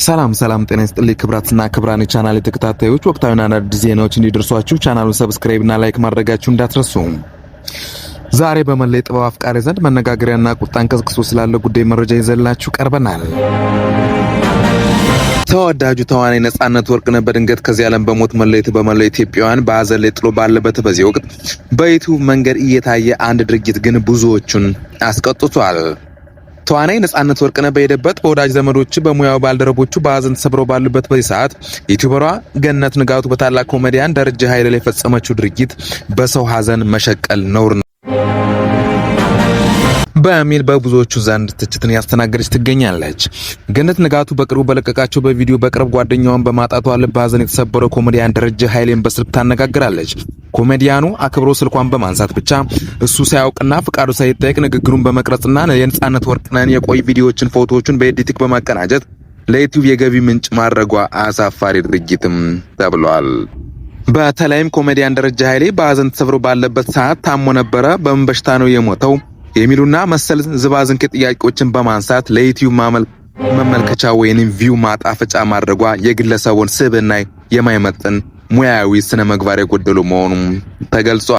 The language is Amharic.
ሰላም ሰላም፣ ጤና ይስጥልኝ ክቡራትና ክቡራን የቻናል ተከታታዮች፣ ወቅታዊና አዳዲስ ዜናዎች እንዲደርሷችሁ ቻናሉን subscribe እና like ማድረጋችሁ እንዳትረሱ። ዛሬ በመላ የጥበብ አፍቃሪ ዘንድ መነጋገሪያና ቁጣን ቀስቅሶ ስላለ ጉዳይ መረጃ ይዘንላችሁ ቀርበናል። ተወዳጁ ተዋናይ ነጻነት ወርቅነህ በድንገት ከዚህ ዓለም በሞት መለየቱ በመላው ኢትዮጵያውያን በሀዘን ላይ ጥሎ ባለበት በዚህ ወቅት በዩቲዩብ መንገድ እየታየ አንድ ድርጊት ግን ብዙዎቹን አስቆጥቷል። ተዋናይ ነጻነት ወርቅነህ በሄደበት በወዳጅ ዘመዶች፣ በሙያው ባልደረቦቹ በሀዘን ተሰብረው ባሉበት በዚህ ሰዓት ዩቲዩበሯ ገነት ንጋቱ በታላቅ ኮሜዲያን ደረጀ ኃይሌ ላይ የፈጸመችው ድርጊት በሰው ሀዘን መሸቀል ነውር ነው በሚል በብዙዎቹ ዘንድ ትችትን ያስተናገደች ትገኛለች። ገነት ንጋቱ በቅርቡ በለቀቃቸው በቪዲዮ በቅርብ ጓደኛዋን በማጣቷ ልብ ሀዘን የተሰበረው ኮሜዲያን ደረጀ ኃይሌን በስልክ ታነጋግራለች። ኮሜዲያኑ አክብሮ ስልኳን በማንሳት ብቻ እሱ ሳያውቅና ፍቃዱ ሳይጠየቅ ንግግሩን በመቅረጽና የነጻነት ወርቅነህን የቆዩ ቪዲዮዎችን፣ ፎቶዎችን በ editing በማቀናጀት ለዩቲዩብ የገቢ ምንጭ ማድረጓ አሳፋሪ ድርጊትም ተብሏል። በተለይም ኮሜዲያን ደረጀ ኃይሌ በሀዘን ተሰብሮ ባለበት ሰዓት ታሞ ነበረ፣ በምን በሽታ ነው የሞተው የሚሉና መሰል ዝባዝንኬ ጥያቄዎችን በማንሳት ለዩቲዩብ መመልከቻ ወይንም view ማጣፈጫ ማድረጓ የግለሰቡን ስብዕና የማይመጥን ሙያዊ ስነ ምግባር የጎደሉ መሆኑም ተገልጿል።